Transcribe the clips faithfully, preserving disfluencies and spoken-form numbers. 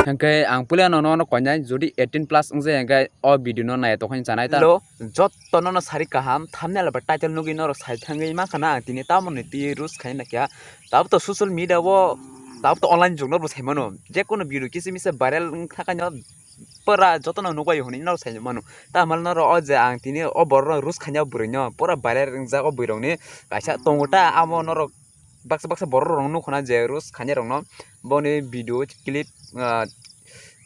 Hwnkhe ang puila no nono koinai, jodi eighteen plus wngjakya hwnkhe o video no nai tongkha hinwi sanai ta. Hello, jotto nono sari kaham, thumbnail bai title nugwi norok sai thangwi mankha na ang tini tamoni twi roast khaina kya. Tabuk to social media o, tabuk to online jug no bo sai mano. Jekono video kisa misa viral wngkha khaino pura jotono nukbaio hwnwi norok sai mano. Tamal norok o je ang tini o borok roast khaina bwrwi no pura viral wngjak o bwrwi rokni kaisa tongo ta amo norok baksa baksa borok rok nukho na je roast khainai rok no boni video clip, ah,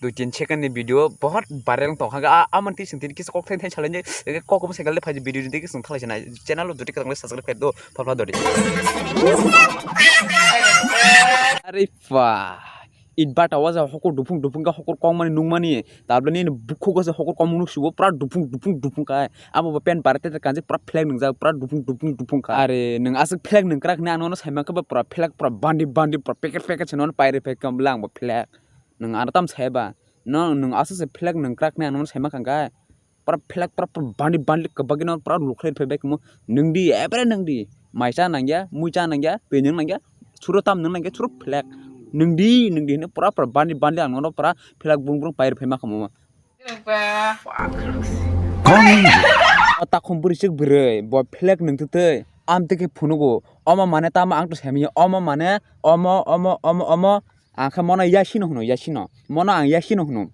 dui tin second ni video bahut viral wng tongkha. Ah, amoni twi chwng tini kisa kok thai thai salainai, kok kwbang cycle de phai video de kisa thang lai channel o jodi kwthang le subscribe khai do, phapla dodi. Are pa, it bata waja hokur dupung dupung ka hokur kong mani nung mani, tabla nini bukhuk gose hokur kong mani subo pura dupung dupung dupung ka. Abo bo pen barate te kanjak pura flag nungjak, pura dupung dupung dupung kha. Are nwng aswk flag nung krak hinwi ang nono sai mankha ba pura flag pura bandi bandi pura packet packet se nono pairi phai kha bwle ang bo flag. Nwng ano tam sai ba? No, nwng aswk se flag nung krak hinwi ang nono sai mankha khe. Pura flag pura pura bandi bandi kwbagwi no pura lukhlai phai bai khe mo. Nwng di, ebere nwng di. Mai cha nangya, mui cha nangya, twi nwng nangya, suro tam nwng nangya, suro flag. Nwng di, nwng di hinwi pura pura bandi bandi ang nono pura flag bung bung pairi phai mankha mo. O takhum bwrwi chwk bwrwi, bo flag nung twtwi, amtwi khe phunugo. Omo mane tamo ang to saimanya, omo mane, omo, omo, omo, omo, ang khe mono yasi no hwno, yasi no. Mono ang yasi no hwno.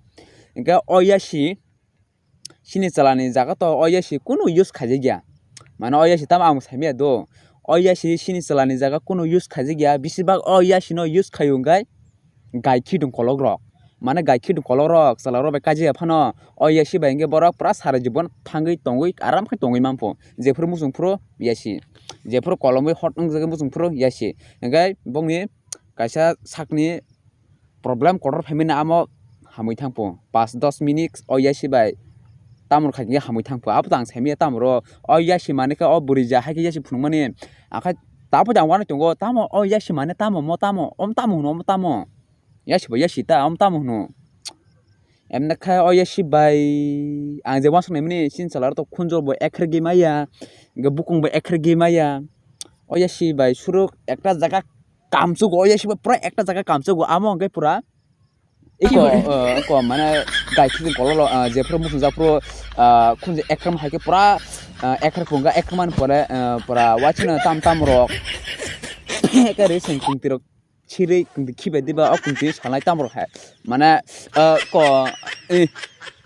Hwnkhe o yasi, chini chwla ni jaga to o yasi kunu use khaijak ya. Mane o yasi tamo ang saimanya do. O yasi chini chwla ni jaga kunu use khaijak ya, bisi bak o yasi no use khaio hwnkhe. Gai khidung kolok rok. Mane gai khidung kolok rok, chwla rok bai kaji ya phano, o yasi bai hwnkhe borok pura sara jibon thangwi tongwi aram khe tongwi manpho. Jephuru muchung phuru yasi. Jephuru kolomwi hot wngjagwi muchung phuru yasi. Hwnkhe bongni kaisa sakni problem kotor phaimani amo hamwi thangpho. Pas dos minute o yasi bai tamoni khaikhe hamwi thangpho. Abo to ang saimanya tamoro. O yasi mane khe o bwrwi ja hai khe yasi phunukmani. Akhai tabuk jang uanai tongo. Tamo o yasi mane tamo mo tamo? Om tamo hwno omo tamo? Yasi bo yasi ta, omo tamo hwno? Emne khe o yasi bai ang je uansuk naimani chini chwla rok to khunjor bo ekher gwi maya, hwnkhe bukung bo ekher gwi maya. O yasi bai suruk ekta jaga kamchugo, o yasi bai pura ekta jaga kamchugo, amo hwnkhe pura iko, eh, iko mane gai khidung kolok rok, eh, jephuru muchung japhuru, eh, khunju ekher hai khe pura, eh, ekher phunga ekher man pore, eh, pura uaisano tam tam rok ekhe ri seng kungti rok. Siri kungti khibai diba, o kungti salai tamo rok hai. Mane, eh, ko, eh,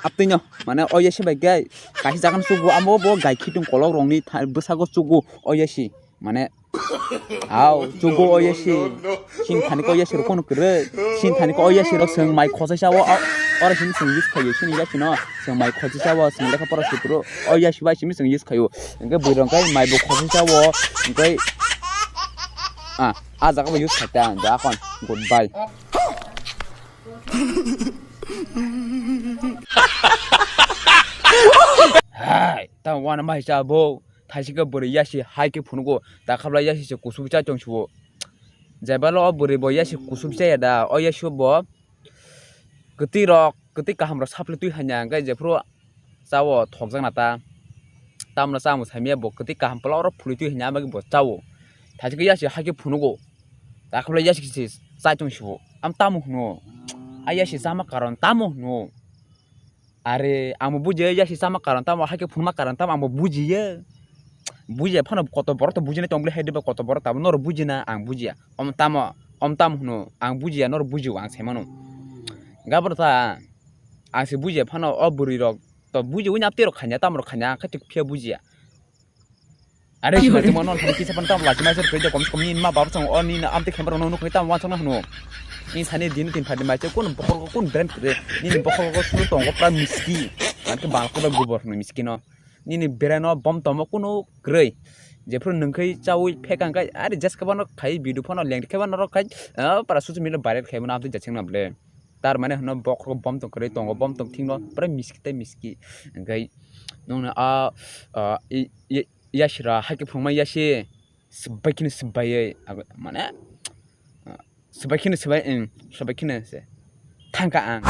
aptwi no. Mane o yasi bai gai. Kaisa jaga no chugo, amo bo gai khidung kolok rokni tha-, bwsago chugo o yasi. Mane, au, chugo o yasi. Sini thani ko yasi rok kono kwrwi. Sini thani ko o yasi rok chwng mai khosai sa o, o, oro sini chwng use khaio, sini yasi no. Chwng mai khosai sa o, chwng lekha pora sutro. O yasi bai simi chwng use khaio. Hwnkhe bwrwi rok khe mai bo khosai sa o. Hwnkhe, ah. Ah, jaga bo use khaita, jakon. Goodbye. Hai, ta wana mai cha bo. Thaisika bwrwi yasi hai khe phunugo. Ta khabla yasi se kusuk cha chong subo. Jebalo o bwrwi bo yasi kusuk cha ya da. O yasi bo kwtwi rok, kwtwi kaham rok sapli twi hanya, hwnkhe jephuru chao thokjakna ta, tamno chamo saimaya bo kwtwi kaham pla oro phulwi twi hanya, amagwi bo chao. Thaisike yasi hakhe phunugo, takhuble yasi se chaitung sibo, am tamo hwno, a yasi chama karon tamo hwno? Are, ang bo bujiya, yasi chama karon tamo, hakhe phunuma karon tamo, ang bo bujiya. Bujiya phano koto borok to bujinai tong bwle, hai diba koto borok tabuk norok bujina, ang bujiya. Om tamo, om tamo hwno, ang bujiya, norok bujio, ang sai mano. Gaboro ta, ang se bujiya phano, o bwrwi rok to bujiwi, nap twi rok khanya, tamo rok khanya, khe phiya bujiya. Are sima tongma non thani kisa pan tam lachi mai sar koi kom kom ni ma bab song o ni na amte khembar no nukni tam wansong na hwno. Ni sani din tin phadi mai se kun bokhor kun brand kre, ni bokhor ko suru tongo pra miski. An ke bal ko ba gubor hwno miski no. Nini berano bom tomo kunu kwrwi. Jephuru nwngkhai chawi phekang kai, are jeska bano khai video phano lengri khe bano rok khai, ah, para social media viral khai mano abdi jacheng na ble. Tar mane hwno bokhorok bom tong kwrwi tongo, bom tong thingno pura miski tei miski. Hwnkhe nwngno a, ah, i, i, yasira haikhe phungma yasi swbai kheno swbaiwi, mane, ah, swbai kheno swbai, swbai kheno se thangkha ang.